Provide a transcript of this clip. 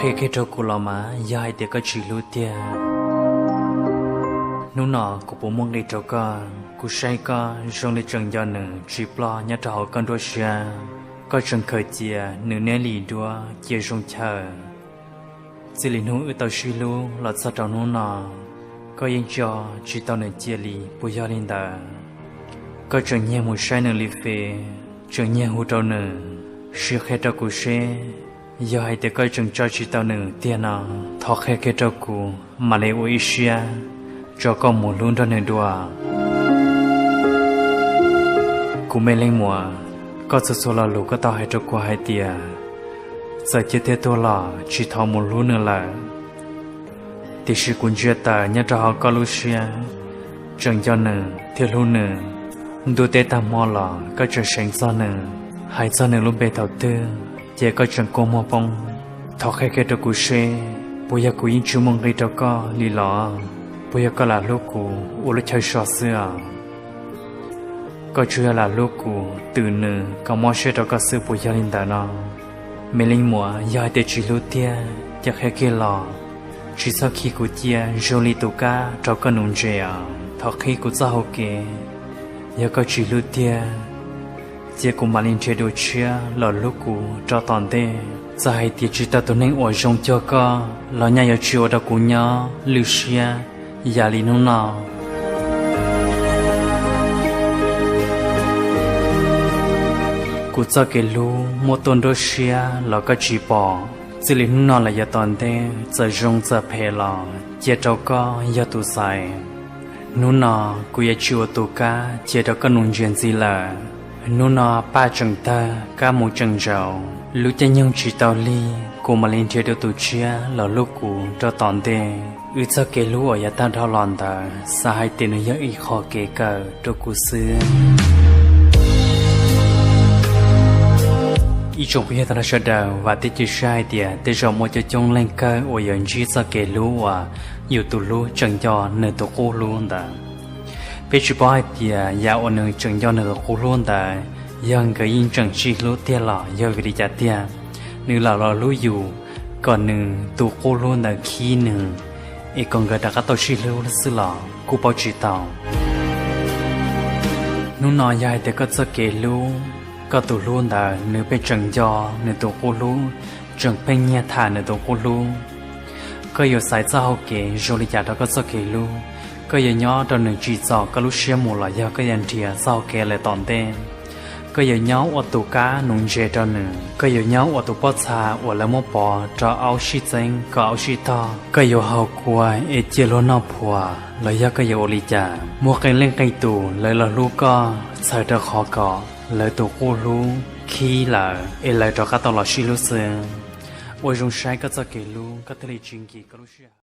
Qhia kiag rau kuv los mas yog hais tias koj tsis hlub tiag, hnub no kuv puas muaj nqis rau koj? Kuv saib koj zoo li tseem nco nws tsis ploj nyob rau hauv koj nruab siab. Koj tseem khaws cia nws niaj li duab cia zoo chaw. Txij li hnub wb tau sib hlub los txog rau hnub no, koj yeej tso tsis tau nws cia li puas yog li ntawd? Koj tseem nyiag mus saib nws li fes, tseem nyiag hu rau nws, sim qhia rau kuv seb yog hais tias koj tseem tso tsis tau nws tiag no, thov qhia kiag rau kuv mam li ua ib siab tso koj mus hlub nrog nws dua. Kuv me leej muam, koj txhua txhua lo lus koj tau hais rau kuv hais tias txawm ciaj thiab tuag los tsis thov mus hlub nws lawm. Tiam sis kuv ntsia tawm nyob rau hauv koj lub siab, tseem nco nws thiab hlub nws. Ntuj teb tag hmo los koj tseem seev txog nws, hais txog nws lub npe thaum twg ces koj tseem kua muag poob. Thov qhia kiag rau kuv seb puas yog kuv yeej tsis muaj nqis rau koj li los? Puas yog koj lam hlub kuv ua lub chaw so xwb os? Koj tsuas yog lam hlub kuv twm nws kom mob siab rau koj xwb puas yog li ntawd no? Me leej muam, yog hais tias tsis hlub tiag ces qhia kiag los, tsis txhob khi kuv cia zoo li tus kab rau koj nuv ntses os. Thov qhib kuv txoj hau kev, yog koj tsis hlub tiag ces kuv mam li nrhiav dua tshiab los hlub kuv rau tom ntej. Txawm hais tias tsis tau tus neeg uas zoo cuag koj los nyaj yuav tsis ua rau kuv nyob lwj siab yam li hnub no. Kuv txoj kev hlub muaj tuaj nruab siab los koj tsis pom. Txij li hnub no los yav tom ntej txawm zoo txawm phem los cia rau koj yog tus xaiv. Hnub no kuv yuav tsis ua tus kab cia rau koj nuv ntses ntxiv lawm. Hnub no paj tseem tawg kab mus tseem ntsaus, lub caij nyoog tsis tau lig kuv mam li nrhiav dua tus tshiab los hlub kuv rau tom ntej. Wb txoj kev hlub uas yav tag dhau los ntawd xav hais tias nws yog ib qho kev kawm rau kuv xwb. Ib tsoom phooj ywg tag nrho sawv daws, vam thiab cia siab hais tias tej zaum muaj coob coob leej kawg uas yuav ntsib txoj kev hlub uas yus tus hlub tseem nco nws tus qub hlub ntawd. Peb tsis paub hais tias yam uas nws tseem nco nws tus qub hlub ntawd yog nkawd yeej tseem sib hlub tiag los yog vim li cas tiag. Nws lam los hlub yus kom nws tus qub hlub ntawd khib nws, es kom nkawd rov qab tau sib hlub xwb los kuj paub tsis tau. Hnub no yog hais tias koj txoj kev hlub, koj tus hlub ntawd nws pheej tseem nco nws tus qub hlub, tseem pheej nyiag tham nws tus qub hlub, koj yuav xaiv txoj hau kev zoo li cas rau koj txoj kev hlub? Koj yuav nyob rau nws tsim txom koj lub siab mus los yog koj yuav nrhiav txoj hau kev lawm tom ntej? Koj yuav nyob ua tus kab nuv ntses rau nws, koj yuav nyob ua tus pob txha uas lawv muab pov rau aub sib txeeb kom aub sib tog, koj yuav haus kua es cia luag noj phuas los yog koj yuav ua li cas? Muaj qee leej qee tus lawv los hlub koj txhawm rau qhov kom lawv tus qub hlub khib lawm es lawv rov qab tau los sib hlub xwb. Ua zoo saib koj txoj kev hlub koj thiaj li tsis nkim koj lub sij hawm.